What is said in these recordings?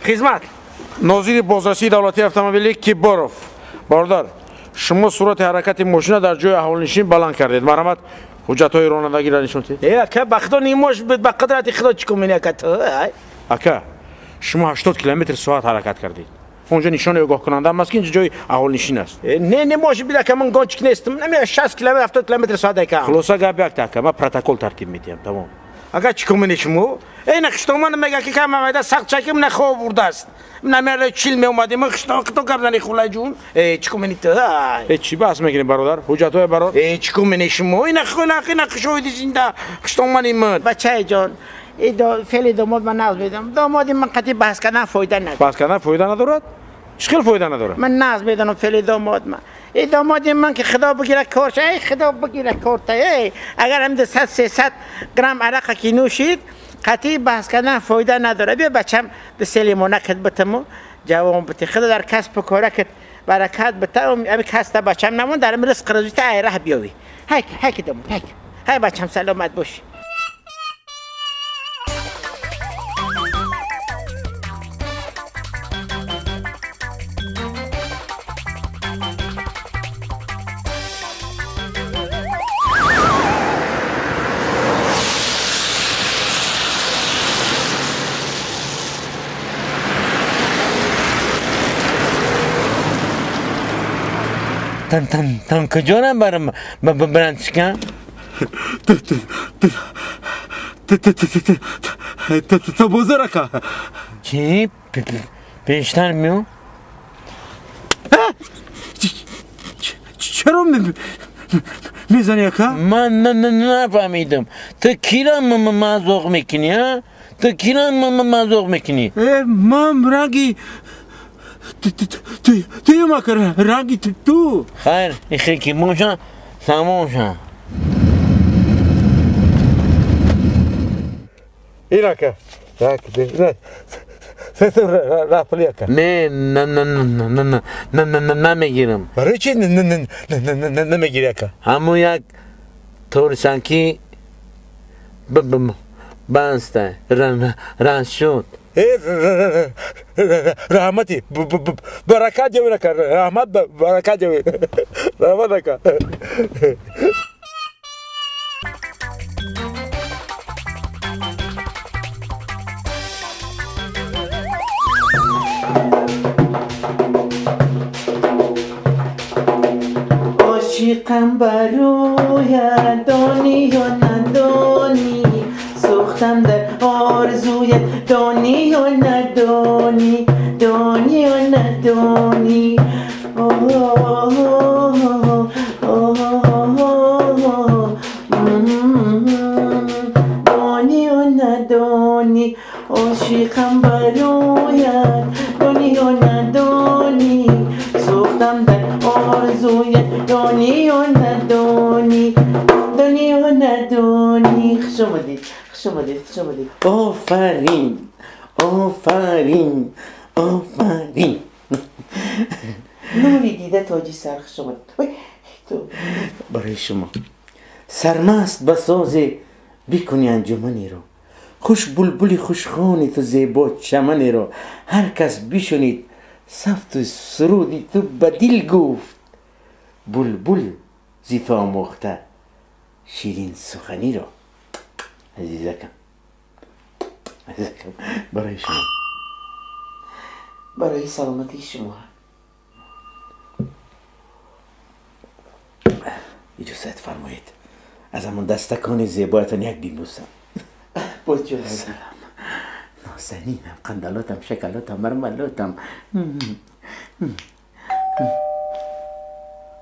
Хизмат. Нозири бозрасии давлатии автомобилӣ Киборов. Бародар, шумо суръати ҳаракати мошина дар ҷои аҳолинишин баланд кардед. Марҳамат, ҳуҷҷатҳои ронандагиро нишон диҳед. Э, ака, ба худо нимош буд, ба қудрати худо чӣ кунем, ака ту? Ака, шумо 80 километр соат ҳаракат кардед. Онҷо нишони огоҳкунанда ҳам аст, ки инҷо ҷои аҳолинишин аст. Не, не может быть, ака, ман гонщик нестам. Наме 60 километр, 70 километр соат, ака. Хулоса гап якта, ака, ман протокол тартиб медиҳам, тамом. Ака, чӣ кунем шумо? Эй, на хиштоман мега ки кам майда сахт чаким на хоб бурдааст. Намера 40 меомадем, хиштон қито гап зани хулай ҷун. Э, чӣ кунем ту? Э, чӣ баҳс мекунем, бародар? Ҳуҷҷатҳои барор. Э, чӣ кунем шумо? Ина хуна хина хишоиди зинда хиштомани ман. Бачаи ҷон, феъли домод ман нағз медонам. Домоди ман қатъи баҳс кардан фоида надорад. Баҳс кардан фоида надорад? Чӣ хел фоида надорад? Ман нағз медонам феъли домод ман. Эй домоди ман ки худо бигира корша, эй худо бигира корта, эй агар ҳам 200-300 грамм арақа ки нӯшид, қатъи баҳс кардан фоида надорад. Биё бачам, ду се лимона кит битаму ҷавон бити. Худо дар касбу коракат баракат бита. Ами каста бачам намон дар ризқ рӯзита ай раҳ биёвӣ. Ҳайк, ҳайк домод, ҳайк. Ҳай бачам, саломат бошӣ. تن تن تن کجا رم برم برند شکن؟ تا بازار اکا. چی؟ پیشتر میو؟ چرا میزنی اکا؟ من نفهمیدم تو کی را مزوق میکنی ها؟ تو کی را مزوق میکنی؟ من رنگی تو مکر رنگی تو. خیر این که موشن سموشن. این اکا رفلی اکا. نه نه نه نه نه نه نه نه نمیگیرم. برای چی نمیگیری اکا؟ همون یک تورسنکی بسته رن شد. رحمتی برکت جوی اکا، رحمت برکت جوی، رحمت اکا. عاشقم برویت دانی یا ندانی، سوختم در آرزویت دانی یا ندانی، دانی یا ندانی. دانی یا ندانی، عاشقم برویت دانی یا ندانی، سوختم در آرزویت دانی یا ندانی، دانی یا ندانی. خوش آمدید، خوش آمدید، خوش آمدید. آفرین، آفرین، آفرین. نوری دیده تاجی سر. خوش آمدید. تو برای شما سرمست بساز بکنی انجمنی رو، خوش بلبلی خوشخوانی تو زیبا چمنی رو. هر کس بشنید صفت و سرودی تو به دل گفت، بلبل زی تو آموخته شیرین سخنی رو. عزیزکم، عزیزکم، برای شما، برای سلامتی شما. اجازت فرمایید از همون دستکان زیبایتان یک بیبوسم. با جان. سلام نازنینم، قندلاتم، شکلاتم، مرملاتم.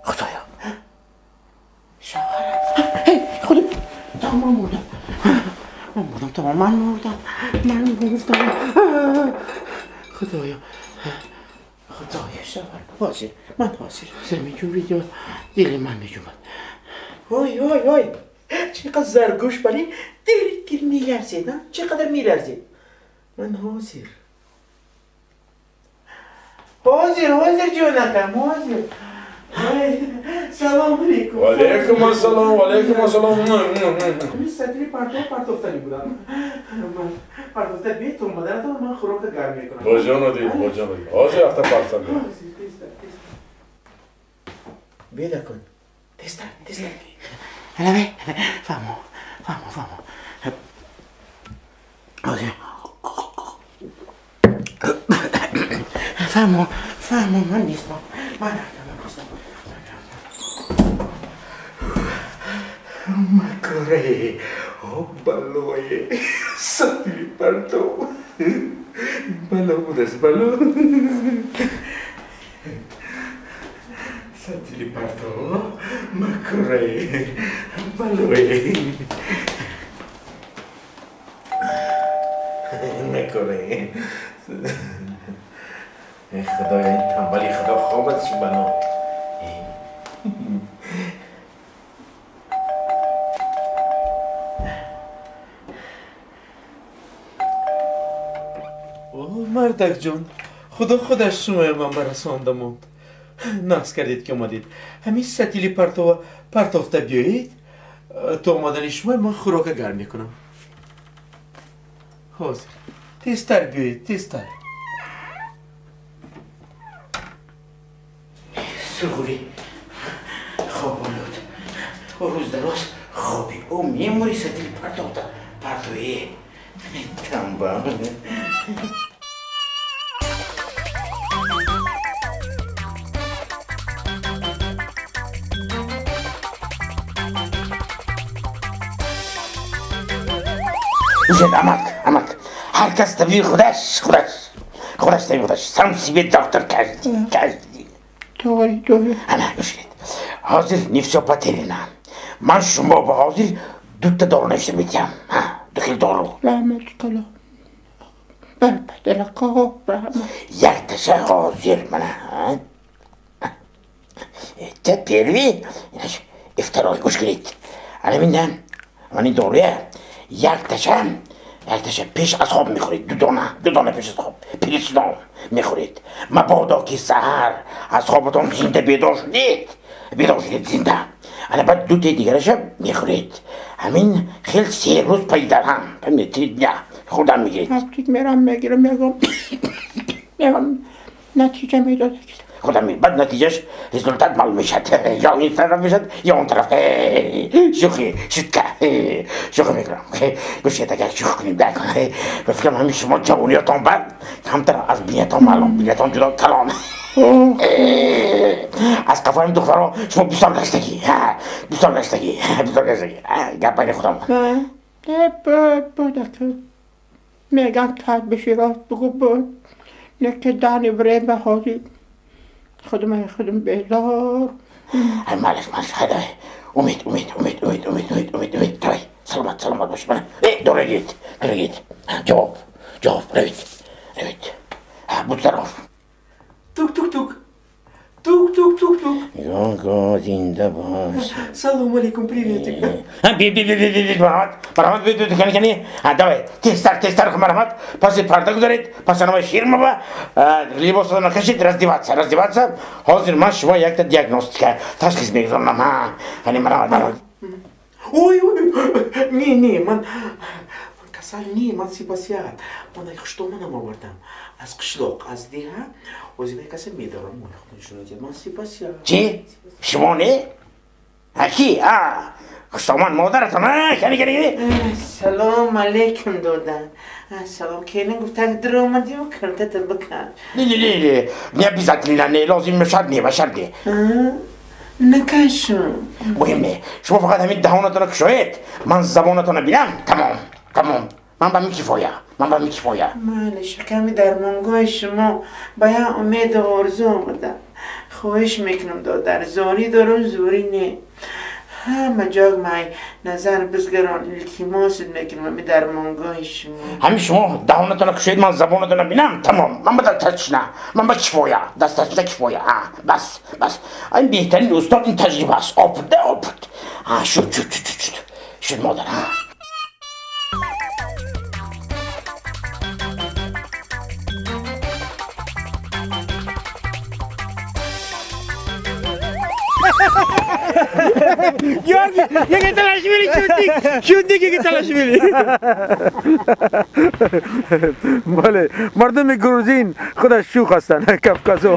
خدایا شوهرم، خدا تمام مردم، من مردم، تمام من مردم، من مردم. خدایا، خدایا شوهرم حاضر، من حاضر. زمین جون دل من میجومد. وای وای وای، چقدر زرگوش بلی دل دل میلرزید، نه چقدر میلرزید. من حاضر، حاضر، حاضر جونکم، حاضر. Салом алейкум. Ва алейкум ассалом, ва алейкум ассалом. Сатили партофтани будам. Партофта бе омаданатон ман хӯрока гарм мекунам. Боҷон одид, боҷон одид. Ҳозир рафта партам. Беда кун. Тезтар, тезтар. Ҳалаве, фаҳмо, фаҳмо, фаҳмо. Ҳозир. Фаҳмо, фаҳмо, ман нестам. Ман рафтам, ман нестам. Макоре, о балое, сатили партов. Бало будас, бало. Сатили партов, макоре, балое. Макоре. Худоя, ин танбали худо хобат ши бано. Мардакҷон, худо худаш шумоя ман барасонда монд. Нақс кардед ки омадед. Ҳамин сатили партова партофта биёед, то омадани шумо ман хӯрока гарм мекунам. Ҳозир. Тезтар биёед, тезтар. Суғури хоболуд. Рӯз дароз хоби. Ӯ мемури сатили партофта партоe. Тамбал. Ужет, амак, амак. Ҳар кас табиби худаш, худаш. Худаш табиби худаш. Сам себе доктор каждый, каждый. Тори, тори. Ана, гӯш кунед. Ҳозир не всё потеряно. Ман шумо ба ҳозир дута дору навишта медиҳам. Ду хел дору. Раҳмат кало. Бар падарако, раҳмат. Якташа ҳозир мана. Это первый, и второй. Гӯш кунед. Ана минда, ман ин доруя якташа, якташа пеш аз хоб мехӯред. Ду дона, ду дона пеш аз хоб. Перед сном мехӯред. Мабодо ки саҳар аз хоботон зинда бедор шудед, бедор шудед зинда. Ана баъд дутаи дигараша мехӯред. Ҳамин хел се рӯз пайдарҳам, фаҳмидед, 3 дня хӯрдан мегиред. Аптик мерам, мегирам, мегам. Мегам, натиҷа медод. Худам баъд натиҷаш результат маълум мешавад. Ё ин тараф мешавад, ё он тараф. Шӯхи, шутка. Шӯхи мекунам. Гӯш агар шӯхи кунем, ба фикрам ҳамин шумо ҷавониётон бад, камтар аз биниятон маълум, биниятон ҷудо калон. Аз қафои духтаро шумо бисёр гаштагӣ, бисёр гаштагӣ, бисёр гаштагӣ. Гап байни худам. Мегам тад биши рост бигӯ буд. Не ки дани время ҳозир. Худам худам безор. Малаш, малаш, хайда. Умед, умед, умед, умед, умед, умед, умед, умед. Давай, саломат, саломат бош. Мана. Дорогит, дорогит. Ҷавоб, ҷавоб, равед, равед. Будь здоров. Тук-тук-тук. Тук-тук-тук-тук. Го-го, зинда бош. Салом алейкум, приветик. Би, би, би, би, би, марҳамат, марҳамат, би, би, кани, кани. Давай, тезтар, тезтар, марҳамат. Паси парда гузоред, пас анава ширмава, либосатонро кашид, раздеваться, раздеваться. Ҳозир ман шумо якта диагностика ташхис мегузорам. Кани, марҳамат, марҳамат. Ой, ой, не, не, ман касал не, ман сипасият. Ман хуштоманам овардам. Аз қишлоқ, аз деҳа, озина касе медорам. Ман сипасият. Чи? Шумо не? Ки? Хуштоман модаратон. Кани, кани, кани. Салом алейкум, додан. Салом, келин гуфтан даромадиу картата бикан. Не, не, не, не обязательно, не лозим шарт не, ба шарт не. Накашум. Муҳим не. Шумо фақат ҳамин даҳонатонро кушоед, ман забонатонро бинам, тамом, тамом. Ман ба микифоя, ман ба микифоя. Майли, шиками дармонгоҳи шумо ба як умеду орзу омадам. Хоҳиш мекунам, додар, зорӣ дорам, зӯрӣ не. Ҳама ҷо май назар бизгарон, илтимосат мекунам ҳами дармонгоҳи шумо. Ҳамин шумо даҳонатонро кушоед, ман забонатонро бинам, тамом. Ман ба дасташна, ман ба кифоя, дасташна кифоя. Бас, бас. Ин беҳтарин устод ин таҷриба аст. Опыт, опыт. Шуд, шуд, шуд, шуд. Шуд, модар. Георгий Гегеталашвили шутник, шутник Гегеталашвили. Бале, мардуми грузин худаш шӯх ҳастанд, кавказо.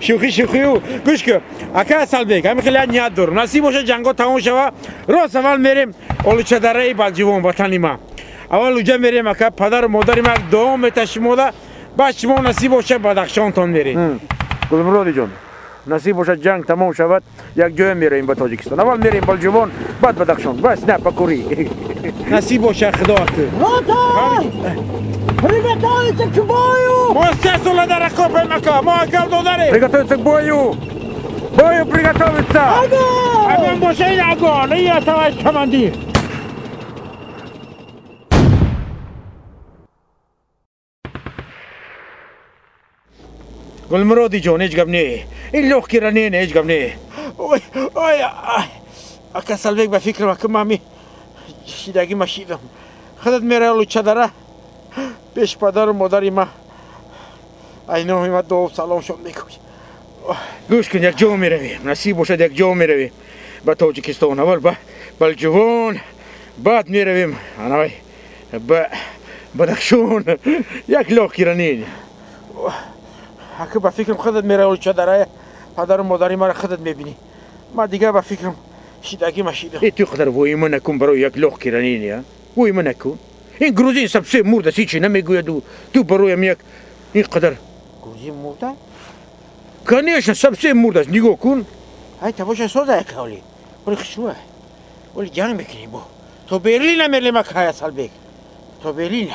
Шӯхӣ шӯхию. Гӯш кун, ака Асалбек, ҳамин хеле ният дорам. Насиб бошад ҷангҳо тамом шава, рост аввал мерем Олучадараи Балҷувон, ватани ма. Аввал уҷа мерем, ака, падару модари ма дуо меташимода, баъд шумо насиб бошад Бадахшонтон мерем. Гулмуроди ҷон, насиб бошад ҷанг тамом шавад, як ҷоя меравем ба Тоҷикистон. Аввал мерем Балҷувон, баъд Бадахшон. Бас на покурӣ. Насиб бошад, худо акӯ. Приготовиться к бою! Мо се сола дар окопем, ака, мо акав додарем. Приготовиться к бою! Бою приготовиться! Огонь боша ин огонь, ин товарищ командир. Гулмуроди ҷон, ҳеҷ гап не. Ин лохкира не, ҳеҷ гап не. Ой, ой, ака Салбек, ба фикрам, ака мами шидаги ма шидам. Худат мераи Олучадара, пеш падару модари ма ай номи ма дуо салом шон мекунӣ. Гӯш кун, як ҷо меравем. Насиб бошад, як ҷо меравем ба Тоҷикистон. Аввал ба Балҷувон, баъд меравем анавай ба Бадахшон. Як лохкира не. Ака, ба фикрам худат мераи Олучадарая, падару модари маро худат мебинӣ. Ма дигар ба фикрам шидаги ма шидам. Э, ту қадар воима накун барои як лохкира не, воима накун. Ин грузин сабсе мурда, ҳечи намегӯяду ту бароям як ин қадар. Грузин мурда? Конечно, совсем мурда, нигоҳ кун. Ай, табоша соза як ҳоли. Оли хушрӯ. Оли ҷанг мекунӣ бо. То Берлина мерем, ака Асалбек. То Берлина.